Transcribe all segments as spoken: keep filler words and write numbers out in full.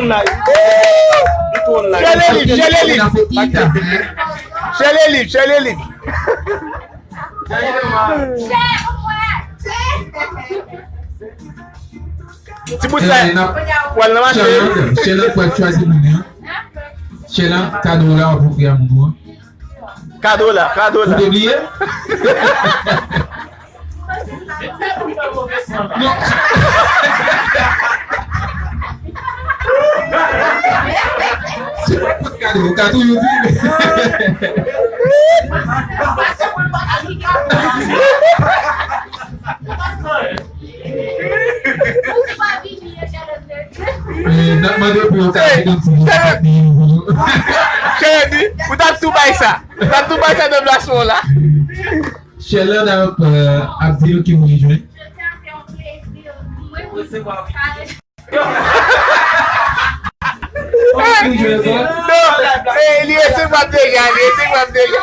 Chè le liv, chè le liv. Chè le liv, chè le liv. Ti bout sa. Wal nan mache. Chè la, chè la, pou chwazi moun yo. Chè la, kado la, w ap ofri a moun ou an. Kado la, kado la. Ou te bliye? Non. Se pa pot kado, ou ka toujou di. Eh, n ap mande pou yo ka vin yon ti jan. Chè di, ou t ap tou bay sa. Ou t ap tou bay sa nan plas mwen la. Chè la, n ap, euh, ap di yo ki moun li jwenn. Non, eh, li resevwa deja, li resevwa deja.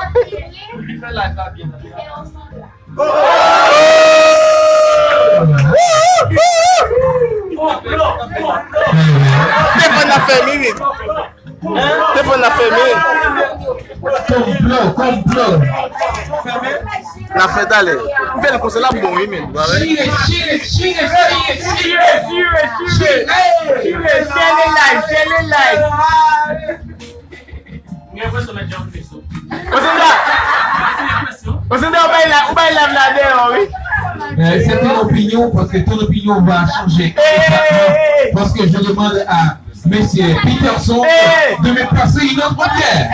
Defann afè Mimi. Defann afè Mimi. Konplo, konplo. N ap fè talè. M fè l konsa l ap bon wi, men. Chire, chire, chire, chire, chire. Chire, chire, chire. Chire, live, chire, live. Osenda, Osenda, ou bay la, ou bay live la deyò, wi. Euh, c'est une opinion, parce que ton opinion va changer exactement. Parce que je demande à Monsieur Peterson de me passer une autre bière.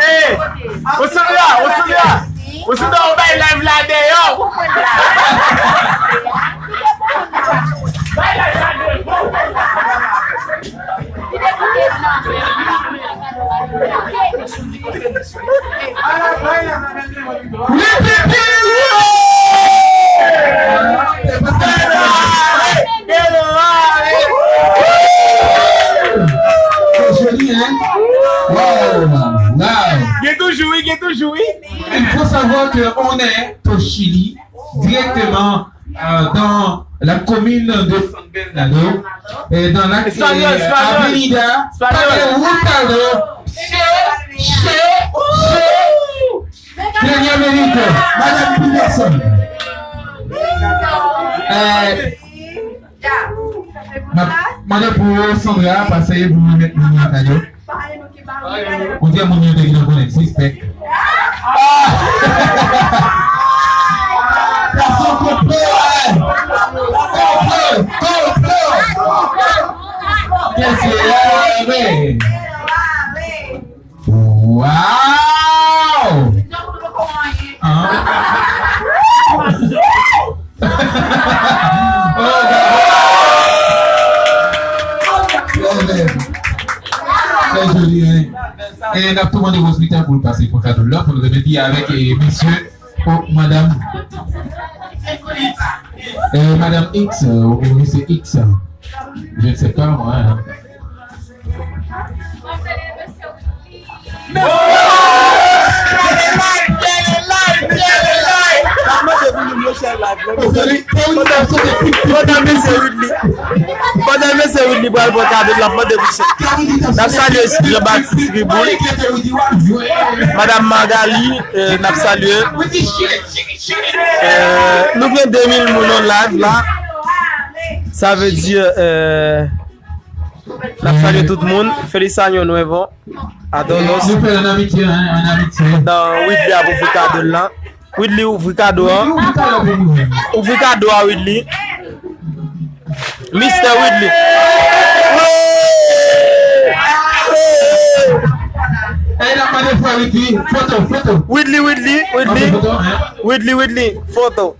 Hey! Osenda, Osenda! Osenda, ou bay live la deyò! Joli, hein? Wow, wow. Gen toujou, wi, gen toujou, wi. Il faut savoir que on est au Chili, directement, euh, dans la commune de San Bernardo, et dans la, español, euh, español. Avenida español. Padre Hurtado, chez, chez, chez Peña Benito, Madame Peterson. Euh, m ap mande pou Sandra pase pou mwen met moun nan kado. Ou di moun yo te gen konnen sispèk. Gason konplo, wi. Konplo, konplo. Kèske, wi. Wow! Hein? Oh, oh, man. Trè joli, hein? E n ap tou mande Rose Peter pou l pase pou kado la, pou l remèt li avèk, eh, mesye, oh, madam. Eh, madam X, euh, ou mesye X. Je ne sais pas, moi, hein. Pandan mesye Woodly, pandan mesye Woodly pral pran kado, l ap mande pou chè. N ap salye Jean Baptiste Riboul, madam Magali, euh, n ap salye. Euh, nou gen de mil moun an live la. Sa vle di, euh, n ap salye tout moun. Feliz año nuevo a todos. Nou fè l an amitye, hein, an amitye. Nan Widley ap ouvri kado l lan. Widley ouvri kado an. Ouvri kado a, Widley. Mister Widley. Ey, n ap mande frè Widley, foto, foto. Widley, Widley, Widley. An foto, hein? Widley, Widley, foto.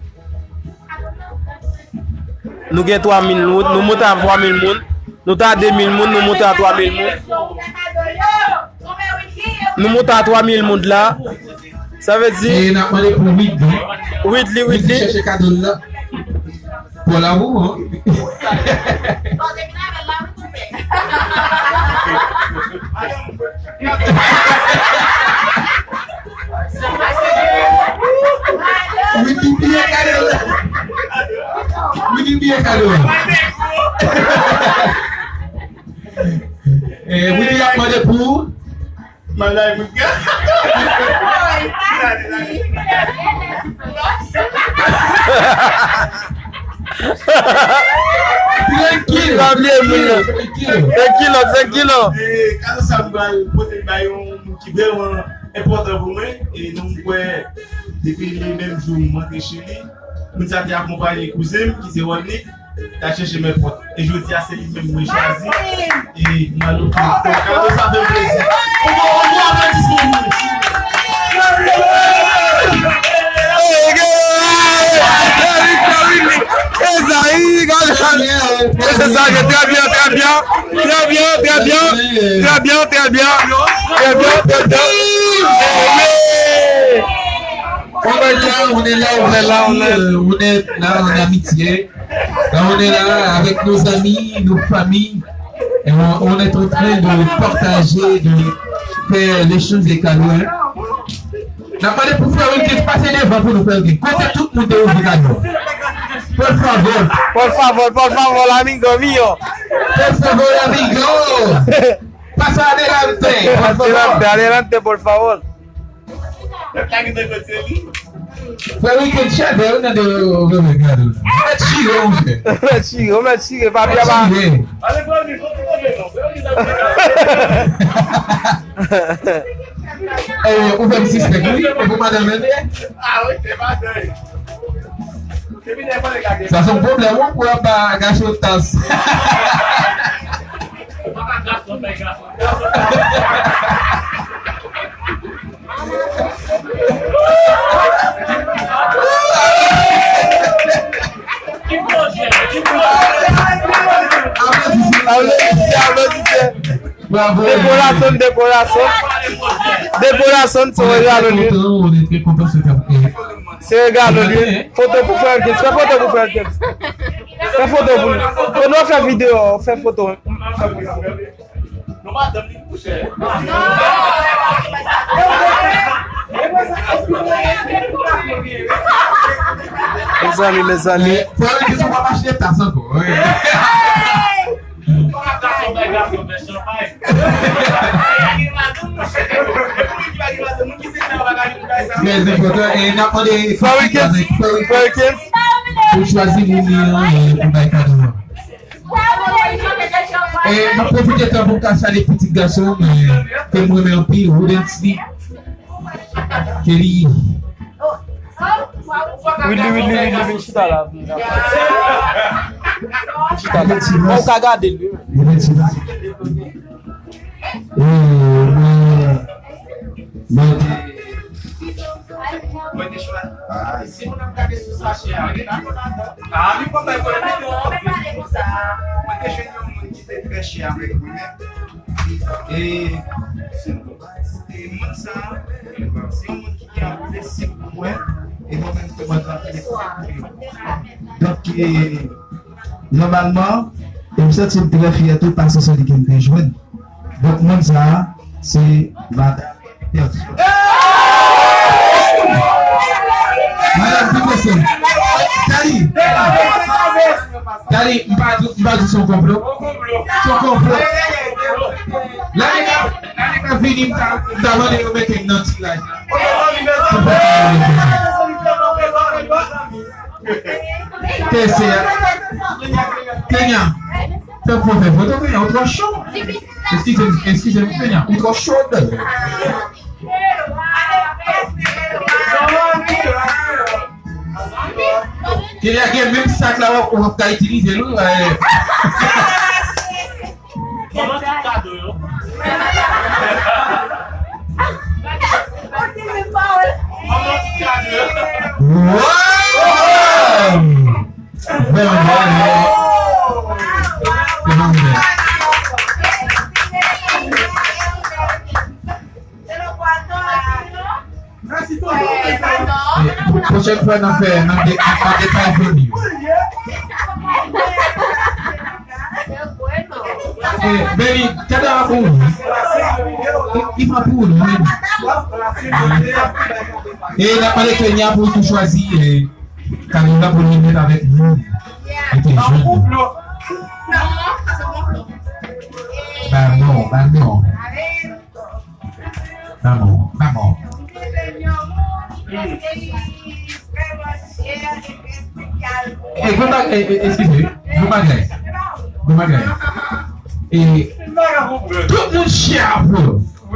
Nou gen twa mil moun, nou monte a twa mil moun. Nou t a de mil moun, nou monte a twa mil moun. Nou monte a twa mil moun la. Sa vle di, e n ap mande pou Widley. Widley, Widley. Chèche kado l la. Pou la pou, hein? Widley piye kado la. Widley piye kado la. Mande pou Maday Moutka. Trankil. Pa bliye moun nan. Trankil. Trankil, trankil. E, kado sa m pral pote bay yon moun ki vrèman enpòtan pou mwen. E nou m kwè depi li menm jou m antre che li. Moun sa te akonpaye kouzen m ki se Rodney, t al chèche m èpòt. E jodi a se li menm mwen chwazi. E m al ofri l kado, sa fè m plezi. On bon, on bon aplodisman pou li. Ezayi, gade sa. Mesye sa, trè byen, trè byen. Trè byen, trè byen. Trè byen, trè byen. Trè byen, trè byen. On est là, on est là, on est là, on est là, on est là en amitié. Là, on est là avec nos amis, nos familles. Et on, on est en train de partager, de faire l'échange des cadeaux, hein. N ap mande pou Frè Wilkins pase devan pou nou, Frè Wilkins. Kote tout moun te ouvri kado? Por favor. Por favor, por favor, amigo mío. Por favor, amigo. Pasa adelante, por favor. Adelante, adelante, por favor. Frè Wilkins chèvè, ou nan de ouvri kado. Mèt chire, monchè. Mèt chire, mèt chire, papye a pa. Mèt chire. Eh, ou fè m sispèk, wi. E pou madanm mwen, wi. Ah, wi, se madanm. Sa se yon pwoblèm, wi, pou ap ba gason tas. Aplodisye, aplodisye. Bravo. Dekorasyon, dekorasyon. Dekorasyon, se regalo li. On est très content, on est très content, c'est un Se regalo li. Foto pou Frè Wilkins. Fè foto pou Frè Wilkins. Fè foto pou li. Fò nou fè videyo, fè foto. Fè foto. Mezanmi, mezanmi. Frè Wilkins, ou pa mache tas ankò. Trè enpòtan. E n ap mande Frè Wilkins, Frè Wilkins pou chwazi moun li an, eh, pou bay kado an. E m ap pwofite tan pou m ka salye pitit gason m, eh, ke m renmen anpil, Rodensley. Ke li Widley, Widley, Widley, vin chita la. Vin chita la. Bon, ou ka gade l, wi. E mwen, mwen te, mwen te chwazi. Si moun ap gade sou sachè a, gen nan ladan. Ah, li pa bay pwoblèm, li te anpil. Mwen te jwenn yon moun ki te trè chè avèk mwen menm. E, e moun sa, se yon moun ki gen anpil estime pou mwen, e mwen menm tou mwen gen anpil estime pou li. Donk, e, nòmalman, e m santi m trè fyè tou paske se li ke m te jwenn. Donk, moun sa, se madanm Madanm, vin mesye. Tali. Tali, m pa di, m pa di se yon konplo. Se yon konplo. Lane k ap, lane k ap vini, m ta, m ta mande yo mete m nan tiraj la. Kèsè a. Kenya. Fè m fè foto, Kenya, ou twò cho. Eskize m, eskize m, Kenya, ou twò cho. Kenya gen menm sak la w ap, w ap ka itilize l, wi. Kòman ti kado yo? Kòman ti kado yo? Wow! Bon, bon, bon. Se bon, bon. Pwochèn fwa n ap fè, n ap de, n ap detay vini. Eh, Benny, kado a pou ou. Li pa pou ou, non. E n ap mande Kenya pou l tou chwazi, eh, kado la pou li met avèk moun ki te jwenn. Ba non, ba non. Lanmou, lanmou. E, yon bag-, e, e, eskize, wi. Yon bagay. Yon bagay. E, tout moun chè avè w.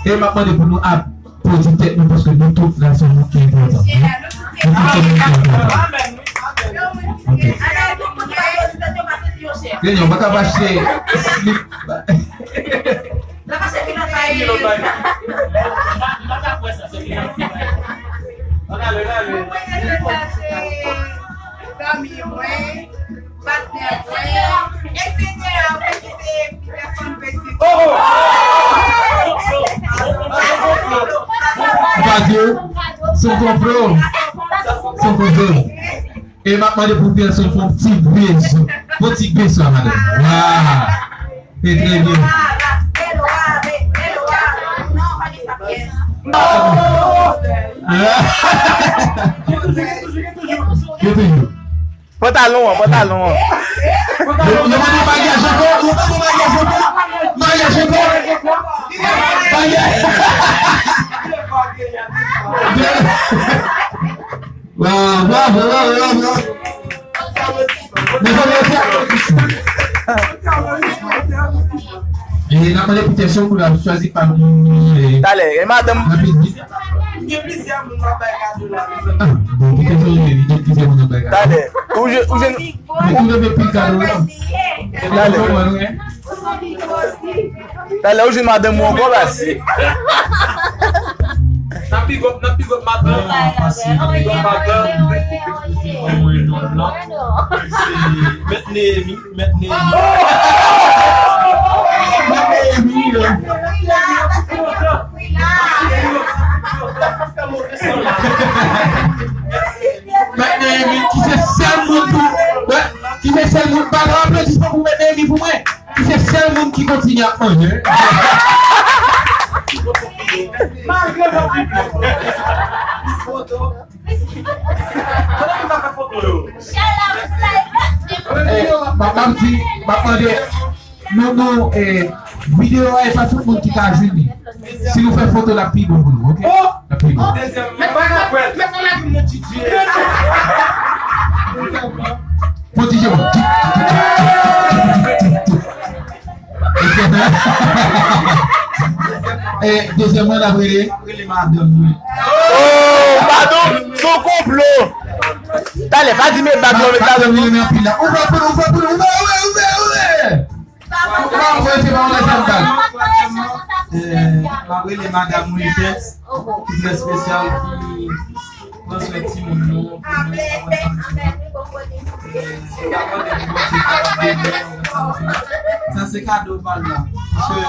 E m ap mande pou nou aplodi tèt nou, paske nou tout la, se yon moun ki enpòtan. Nou tout se moun ki enpòtan. Ok. Dènye, w pa ka achte slip. L ap achte kilòt bagay. Mwen prezante zanmi mwen, patnè mwen, enjenyè mwen ki se Peterson Petit. Ou pa di, se yon konplo. Se yon konplo. E m ap mande pou Peterson fè yon ti beso. Fè yon ti beso a madanm. Wa! E trè byen. Gen toujou. Pantalon an, pantalon an. Yo, yo mande maryaj ankò, yo mande maryaj ankò. Maryaj ankò. Maryaj. Bravo, bravo, bravo, bravo. Mezanmi, e n ap mande pou kesyon pou la chwazi pami, e, talè, e madanm. Rapid, vit. Gen plizyè moun k ap bay kado la, mezanmi. Ah, bon, pou kesyon, gen plizyè moun k ap bay kado. Talè. Ou je, ou je. Ou leve pi kado la. Talè. Talè ou jwenn madanm ou ankò, baz. N ap big up, n ap big up madanm. N ap big up madanm. Mwen, non, non. Se Mèt Neyemi, Mèt Neyemi. Mèt Neyemi, wi. Mèt Neyemi, ki se sèl moun pou, wè, ki se sèl moun, pa gen aplodisman pou Mèt Neyemi pou mwen, ki se sèl moun ki kontinye ap manje. Malgre mwen pi plis. Kote moun ka fè foto yo? Eh, m ap, m ap di, m ap mande, nou, nou, eh, videyo a, e pa tout moun ki ka jwenn li. Si nou fè foto, l ap pi bon pou nou, ok? L ap pi bon. Dezyèm, mwen pa nan pwèl. Mèt nan lavi m nan D J. Fò D J bon. Eh, dezyèm mwen, n ap rele. Rele madanm mwen. Oh, padon, se yon konplo. Talè, pa di men bag non, men talè. Madanm mwen renmen anpil la. Ouvè pou nou, ouvè pou nou, ouvè, ouvè, ouvè, ouvè. Ouvè, ouvè, se pa yon dezyèm bag. Eh, m ap rele madanm mwen Tès, ki trè espesyal, ki pran swen timoun nou, pou nou, sa se kado pa l la. Paske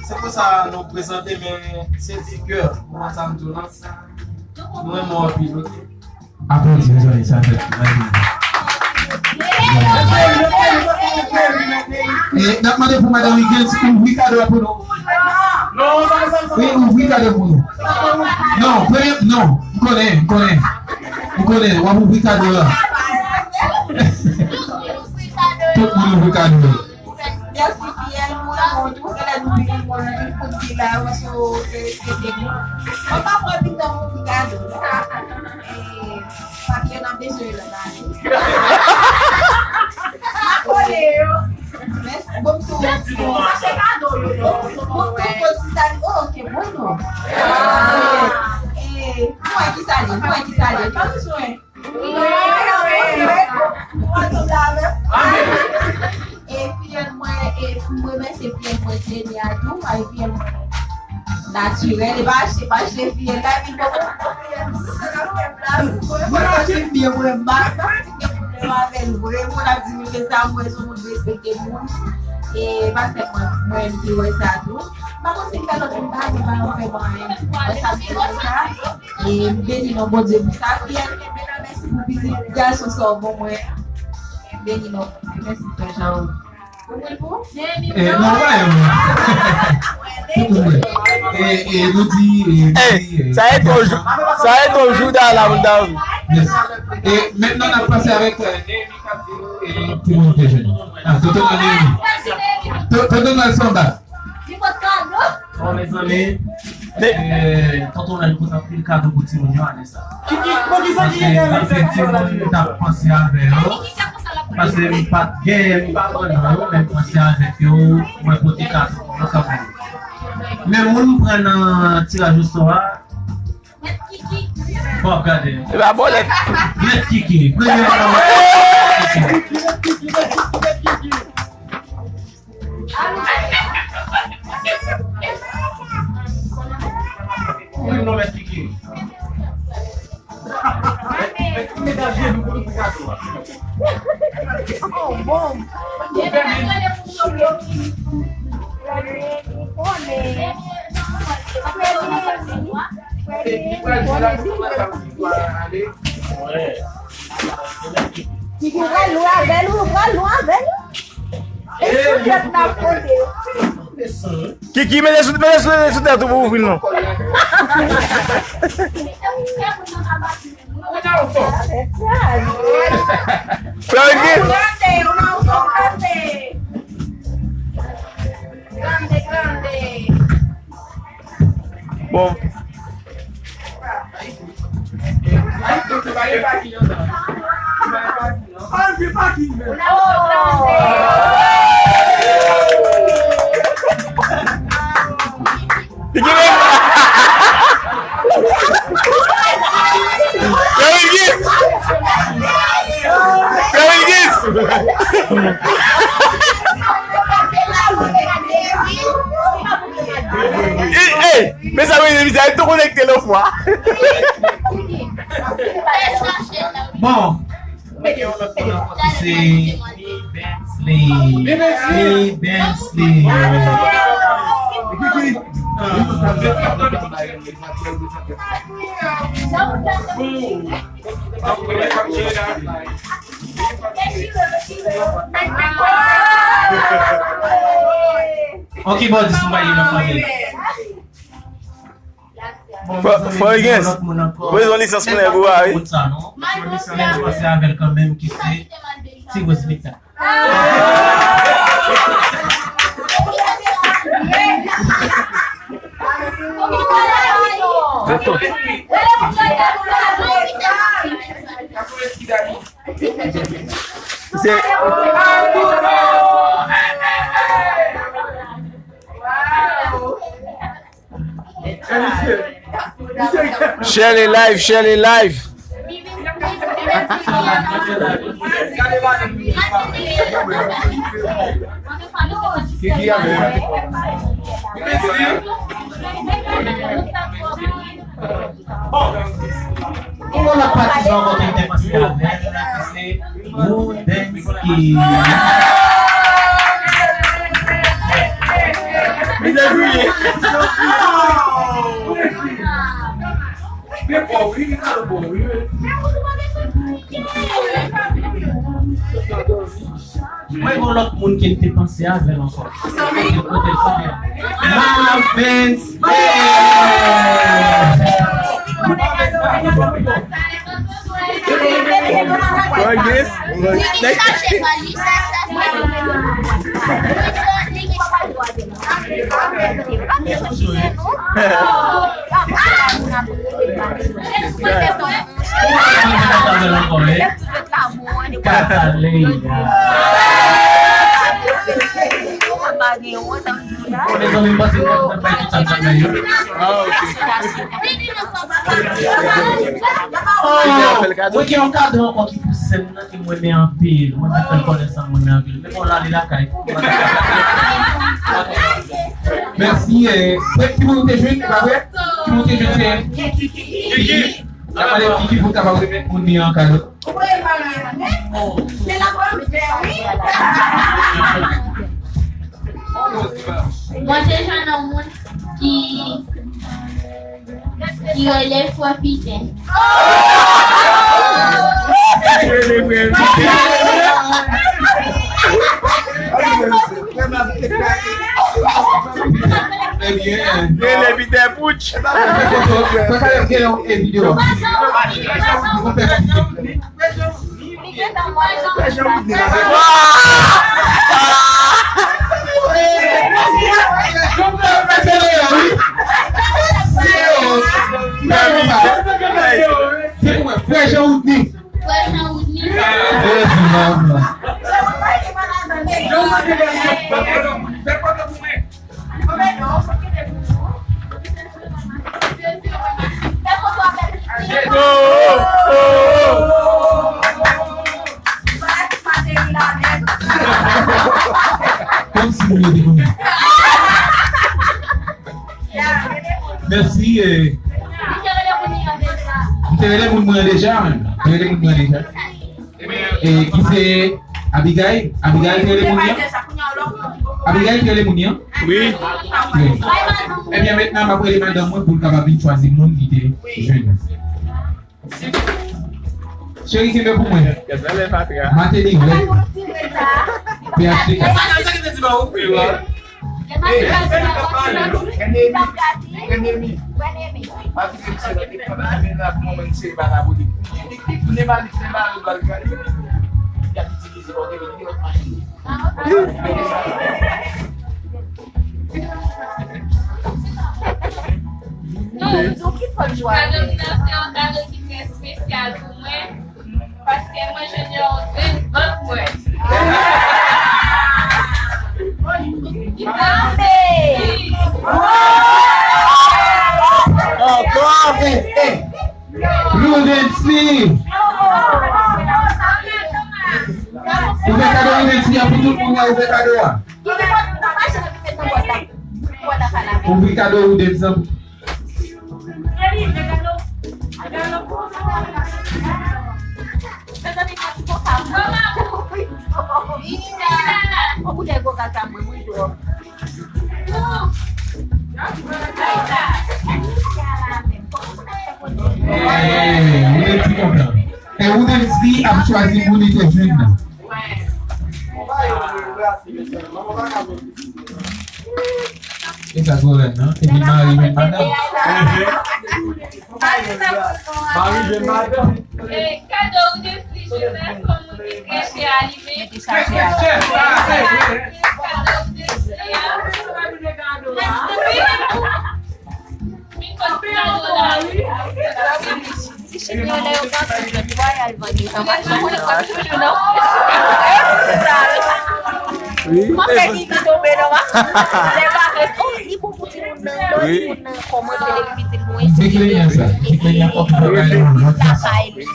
se konsa nou prezante, men se di kè, ou konn sa m di w lan. Nou renmen w anpil, ok? Aplodi, mezanmi, sa fèt. E n ap mande pou madanm Higgins ouvri kado a pou nou. Wi, ouvri kado pou nou. Non, premye, non, m konnen, m konnen. M konnen, w ap ouvri kado a. Tout moun ouvri kado yo. Mèsi, Pierre, mwen, mwen tou, se lè nou vini, mwen, pou di la, mwen, se, se, se te nou. Mwen pa pran pitan pou ouvri kado. E, papye nan bezwen yo la, la. Mwen kole yo. Mèsi. Bon, tou. Sa se kado yo, non? Bon, tou, bon, si sa li, oh, ok, bon, non. E, mwen ki sa li, mwen ki sa li. Pa bezwen. Wi, wi, wi. Mwen tou la, men. E fiyèl mwen, e pou mwen, men se fiyèl mwen, Jenny a tou, e fiyèl mwen. Natirèl, e pa achte, pa achte fiyèl la, epi bon, bon, fiyèl mwen, sa ka fè plas. Mwen pa achte fiyèl mwen, m pa, m pa gen pwoblèm avè l vre. Moun ap di m ke sa, mwen se yon moun respekte moun. E pastè mwen, mwen ki wè sa tou. M pa konn si m fè lòt moun pa, m pa fè mwen anyen. Mwen sa m te wè sa. E m beni non Bondye pou sa. Fiyèl, mèsi pou pitit gason sa w ban mwen. M beni non Bondye. Mèsi, frè Jean. Ou vle pou? Eh, non, pa yon. Tout moun vle. E, e nou di, e, nou di, e, sa e tou jou, sa e tou jouda la, moun ta. Yes. E mentnan n ap pase avèk, e, Neyemi k ap di nou, e, ki moun te jwenn. Ah, tonton Neyemi. To-, tonton Nèl Samba. Li pot kado. Bon, mezanmi. Tonton Lèl pote anpil kado pou timoun yo ane sa. Paske anpil timoun t ap panse avè yo. Paske m pa t gen, m pa pran nan yo, men m panse avèk yo, mwen pote kado pou yo kanmenm. Men moun m pran nan tiraj osò a, w ap gade. E pa bòlèt. Mèt Kiki. Premye moun nan Mèt Kiki. Premye non Mèt Kiki. Mèt Kiki met ajenou pou nou pran kado a. Oh, bon. Kiki pral lwen avè l, wi, ou pral lwen avè l. E soutèt n ap pote yo. Kiki, mete sou, mete sou, sou tèt ou pou ouvri l non. Frè Wilky. Bon. Frè Wilky! Frè Wilky! Ey, ey, mezanmi, mezanmi, tou konekte lòt fwa. Bon. Se Bensley. Bensley. Ok, bon, dis mwen, nan fanmi. Fò, fò gen. Ou bezwen lisans pou nèg ou a, wi. Mwen pase avè l kanmenm ki se Ti Rose Victor. Se Share le live, share le live. Bon. Yon lòt patizan ankò ki te panse avè l, ki se Woodensky. Li te kriye. Men bon, wi, li te bon, wi. Mwen gen yon lòt moun ke m te panse avè l ankò. Kote l, kote l? Marvens Gaye! Marvens Gaye! Mwen gen yon kado ankò ki pou sè m nan. Mwen renmen anpil. Mwen te fè l konnen sa mwen nan vil. Men bon, l ale lakay. Mèsi. Ki moun te jwenn, se pa vre? Ki moun te jwenn, se Kiki. N ap pale Kiki pou l kapab remèt moun li an kado. Mwen te jwenn yon moun ki Ki rele Frè Piten. Rele Piten Pouch. Kòmsi moun yo te konnen. Mèsi. Eh. M te rele moun mwen deja, menm. M te rele moun mwen deja. E ki se Abigail? Abigail te rele moun nan? Abigail te rele moun nan? Wi. Wi. Ebyen, mentnan, m ap rele madanm mwen pou l kapab vin chwazi moun ki te jwenn. Cheri, kenbe pou mwen. Mateli, wè. P H T K. Kado m nan se yon kado ki trè espesyal pou mwen, paske mwen jwenn yon grenn vant mwen. Ankò! Hey, hey. Prudence! Ouvè kado Prudence a pou tout moun la, ouvè kado a. Ouvri kado Prudence an. Eh, ou te di kontan. E ou te di ap chwazi moun li te jwenn nan. E sa gwo rèn nan. Epi mari jwenn madanm. Mari jwenn madanm. E kado ou te di jwenn nan, kòm ou te trè chè a li menm. Kado ou te di a. Ti chimyon lè yo pran ti jwèt bwa y al vann li nan mache. Ou konnen kòm toujou nan. Wi. Mwen fè gigi tonbe nan mache. Lè pa rès, oh, li bon pou timoun nan. Lè timoun nan kòmanse depi piti l bon espri. Ti klenyan sa. Ti klenyan kòm travay nan yon lòt fason. Li bon,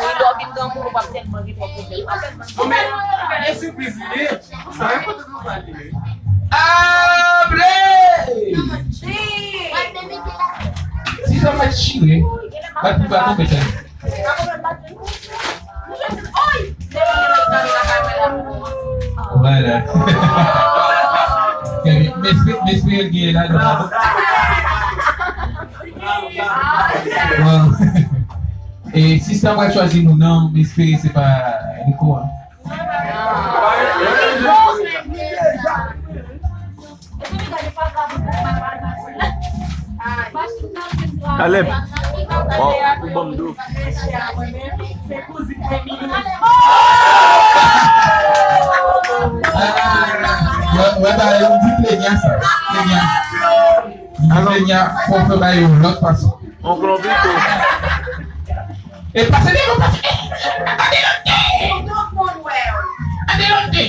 wi, lè w vin granmoun, ou p ap tèlman gen twòp pwoblèm. Bon, men, e sipriz li ye. Aple! Si sa fè chire, bat pou baton petan. Vwala. M espere, m espere l genyen ladan. Bon. E si sa pral chwazi moun nan, m espere se pa Rico, an. Caleb, ou ban m dlo. Wè, wè, ba yo di plenya sa. Plenya. Di plenya, fò fè ba yo lòt fason. Oncle Vito. E pase devan, pase. Adelante! Adelante!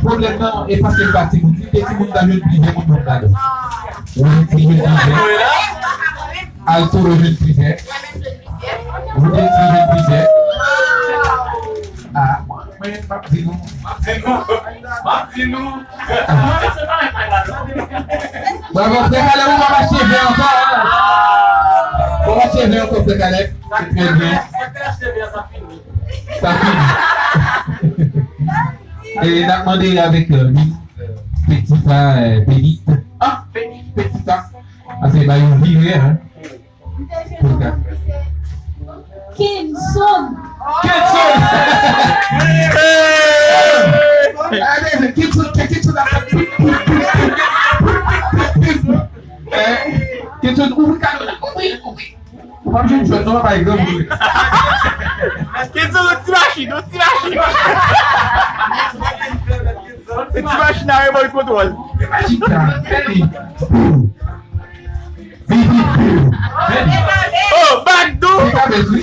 Pwoblèm nan, e pase l pa timoun. Si te timoun ta jwenn plizyè moun, moun ta jwenn. Ou jwenn plizyè. Arturo jwenn plizyè. Ou jwenn plizyè. Ah, mwen, mwen, m ap di nou. M ap di nou. M ap di nou. Bravo, frè Caleb, ou pa achte vè ankò, hein? Ou pa achte vè ankò, frè Caleb? Se trè byen. Sa fini. E n ap mande avèk, euh, li, euh, Petit Pa, euh, Petit. Ah, Petit, Petit Pa. Ase ba yo vire, hein? Kenson. Kenson! Kenson, Kenson ap fè pip, pip, pip, pip. Eh, Kenson, ouvri kado la. Ouvri, ouvri. Ou pa bezwen jwèt non, papa, e granmoun. Kenson, yon ti machin, yon ti machin. Yon ti machin a remòt kontwòl. Machin sa, fè li. Bip, bip, bip. Oh, bag tou! Se kabes, wi.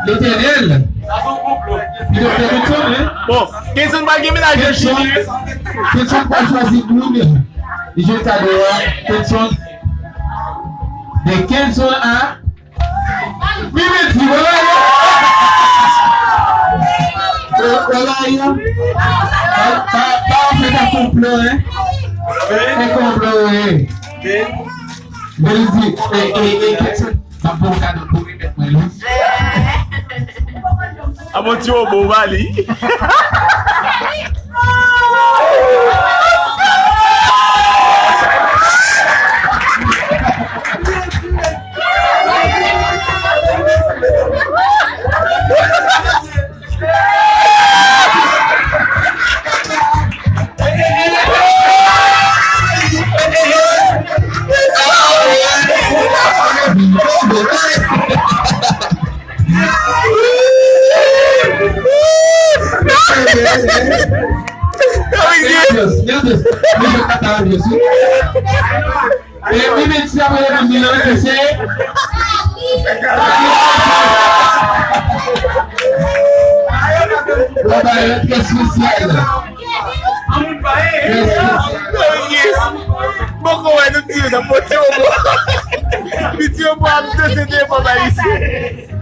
Letènèl. Li te fè Kenson, wi. Bon, Kenson pa gen mennaj yo chini. Kenson pa chwazi moun. Li jwenn kado a. Kenson. De Kenson a. Wi, men di, wè, wè, wè. Wè, wè, wè. Pa, pa, pa fè sa konplo, hein. Fè konplo, wi. Belize, e, e, e, Jackson, m ap ba w kado pou remèt mwen li. A bon ti wobo, ba li. E wi, men ti apre vin nan se. Baba, yo trè espesyal. Trè espesyal. Poko wè nou ti yo nan poti obo. Li ti obo ap danse devan ba isi.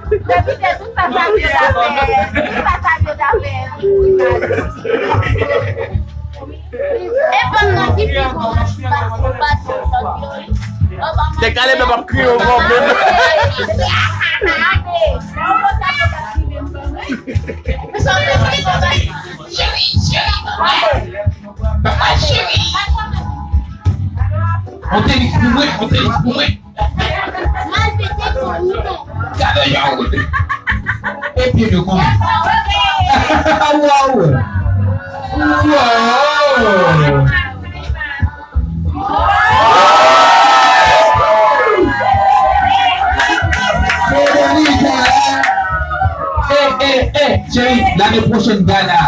Depi te tout sa sa vye dapè. Tout sa sa vye dapè. Te kale bèb ap kriye ankò menm. Cheri, cheri, papa, cheri. On tenis pou mwen, on tenis pou mwen. Gade yo. E pye m yo konbyen? Waw. Waw. Veronica. Eh, eh, eh, cheri, lane pwochèn gala.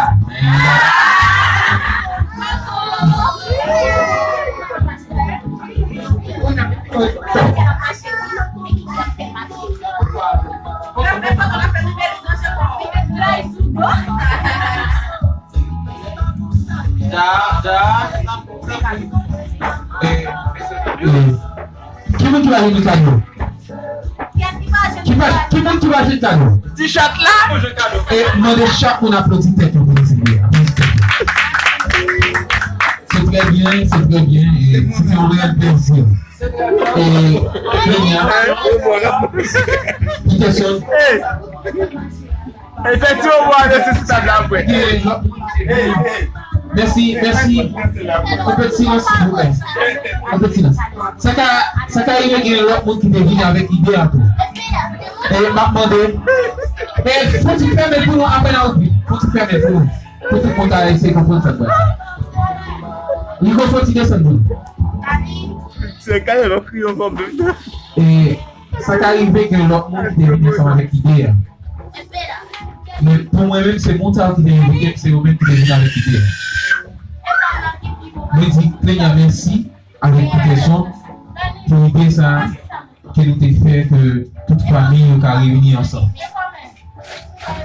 Ki moun ki va jwenn kado? Ki pa, ki moun ki va jwenn kado? Ti chat la. E mande chak moun aplodi tèt yo pou nou selebre. Aplodi tèt yo. Se trè byen, se trè byen. E se te yon reyèl plezi. E, kounye a, Peterson. E fè ti obo a mèsi sou tab la vre. Mèsi, mèsi. Yon pè silans, silvouplè. Yon pè silans. Sa ka, sa ka rive gen lòt moun ki te vini avèk ide a tou. E m ap mande. E fouti fèmen pou nou apre n a ouvri. Fouti fèmen pou nou. Pou tout moun ta eseye konprann sa k pase. Rico, fouti desann pou nou. Se kale lò kriyon kòm menm. E Sa ka rive gen lòt moun ki te vin ansanm avèk ide a. Men pou mwen menm, se moun sa yo ki te envite m, se yo menm ki te vin avèk ide a. Mwen di Klenya mèsi avèk Peterson pou ide sa a ke nou te fè, ke tout fanmi yo ka reyini ansanm.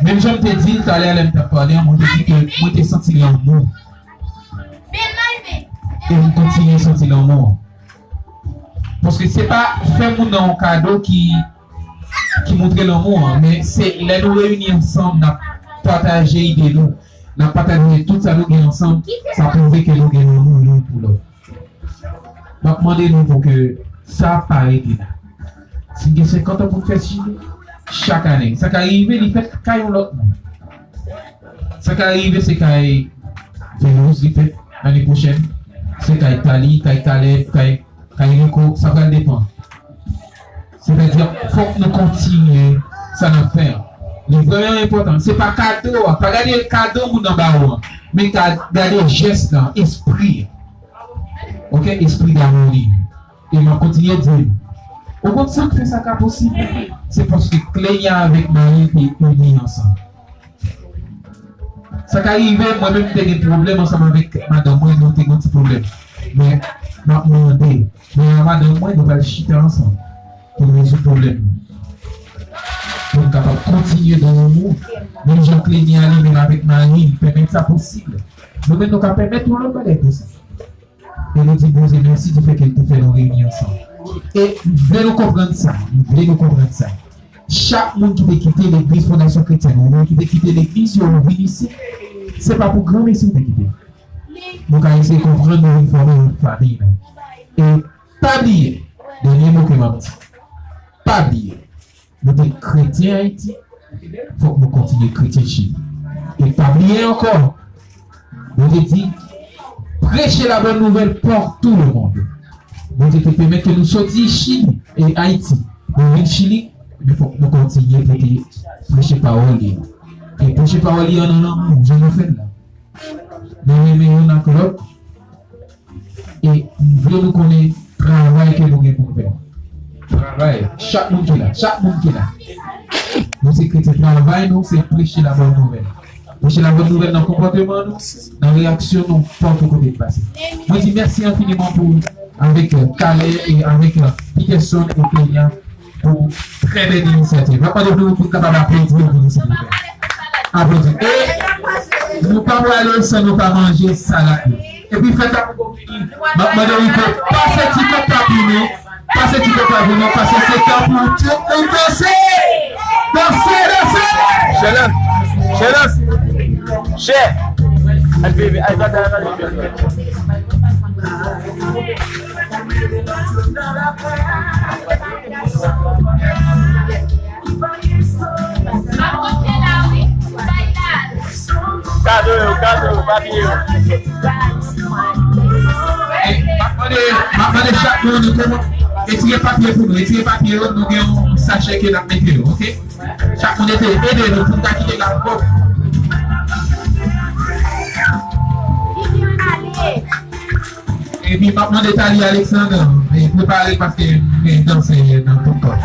Menm jan m te di l talè a lè m t ap pale a, mwen te di ke mwen te santi lanmou. E m kontinye santi lanmou an. Paske se pa fè moun nan yon kado ki, ki montre lanmou an, men se lè nou reyini ansanm, n ap pataje ide nou, n ap pataje tout sa nou gen ansanm, sa pwouve ke nou gen lanmou youn pou lòt. M ap mande nou pou ke sa pa rete la. Si n gen senkant an pou n fè chile, chak ane, sa ka rive li fèt kay yon lòt moun. Sa ka rive se kay Veloz li fèt ane pwochèn. Se kay Tali, kay Caleb, kay, kay Rico, sa pral depann. Sètadi, fòk nou kontinye sa n ap fè an. Li vrèman enpòtan. Se pa kado a, pa gade kado moun nan ba ou an, men ka, gade jès lan, espri an. Oke, espri damou li. E m ap kontinye di l, ou konn sa k fè sa ka posib? Se paske Klenya avèk mari l te ini ansanm. Sa ka rive, mwen menm m te gen pwoblèm ansanm avèk madanm mwen, nou te gen yon ti pwoblèm. Men, m ap mande, mwen ak madanm mwen, nou pral chita ansanm. pou n rezoud pwoblèm nou. Pou n kapab kontinye gen yon mou, menm jan Kleni a li menm avèk mari l pèmèt sa posib. Nou menm nou ka pèmèt yon lòt bagay posib. E nou di Bondye mèsi di fè ke l te fè nou reyini ansanm. E m vle nou konprann sa, m vle nou konprann sa. Chak moun ki te kite legliz Fondasyon Kretyèn, oubyen ki te kite legliz yo, yo vin isit, se pa pou granmesi yo te kite. Nou ka eseye konprann nou vin fòme yon fanmi, non. E pa bliye, dènye mo ke m ap di, pa bliye, nou te kretyen Ayiti, fòk nou kontinye kretyen Chili. E pa bliye ankò, Bondye di, prêchez la bonne nouvelle partout le monde. Bondye te pèmèt ke nou soti Chili, e Ayiti, nou vin Chili, men fòk nou kontinye pote preche pawòl li. E preche pawòl li an nan lanmou, jan nou fè l la. Nou renmen youn ak lòt. E m vle nou konnen travay ke nou gen pou n fè. Travay, chak moun ki la, chak moun ki la. Nou se kretyen, travay nou, se preche la bonne nouvelle. Preche la bonne nouvelle nan konpòteman nou, nan reyaksyon nou, patou kote n pase. Mwen di mèsi enfiniman pou, avèk, euh, Calais e avèk, euh, Peterson e Peña, pou trè bèl inisyativ. Mwen mande nou pou n kapab aplodi yo pou nou, silvouplè. Aplodi. E nou pa prale san nou pa manje salad yo. Epi fèt la poko fini. M ap mande Rico, pase ti kòb pa pou nou. Pase ti kòb pa pou nou. Pase se tan pou tout moun danse. Danse, danse. Chèlans. Chèlans. Chè. Al bebe, al gade, al gade. Kado yo, kado yo, papye yo. E, m ap mande, m ap mande chak moun, kòman, retire papye pou nou, retire papye yo, nou gen yon sachè ke n ap mete yo, oke? Chak moun ede, ede nou pou n ka kite la pwòp. Epi m ap mande Thalie Alexandre, e, prepare paske m gen danse nan tout kò.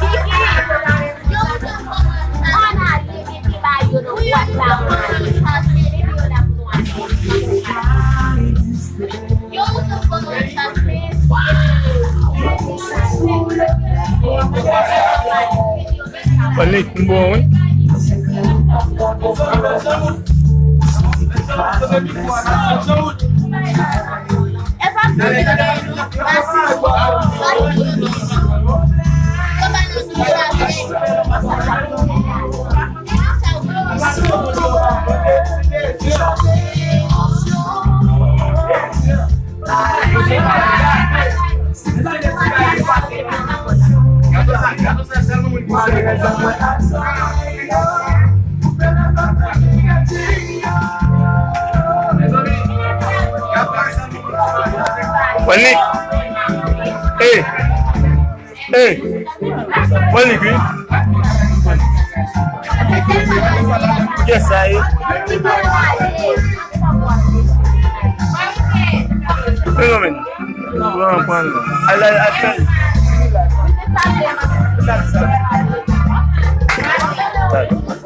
Panik, m bon, wi. Panik. Hey. Hey, mwen lik wi. Kiyès sa ye? Fenomen. Pran, pran non. Al, al, al fè. Tag.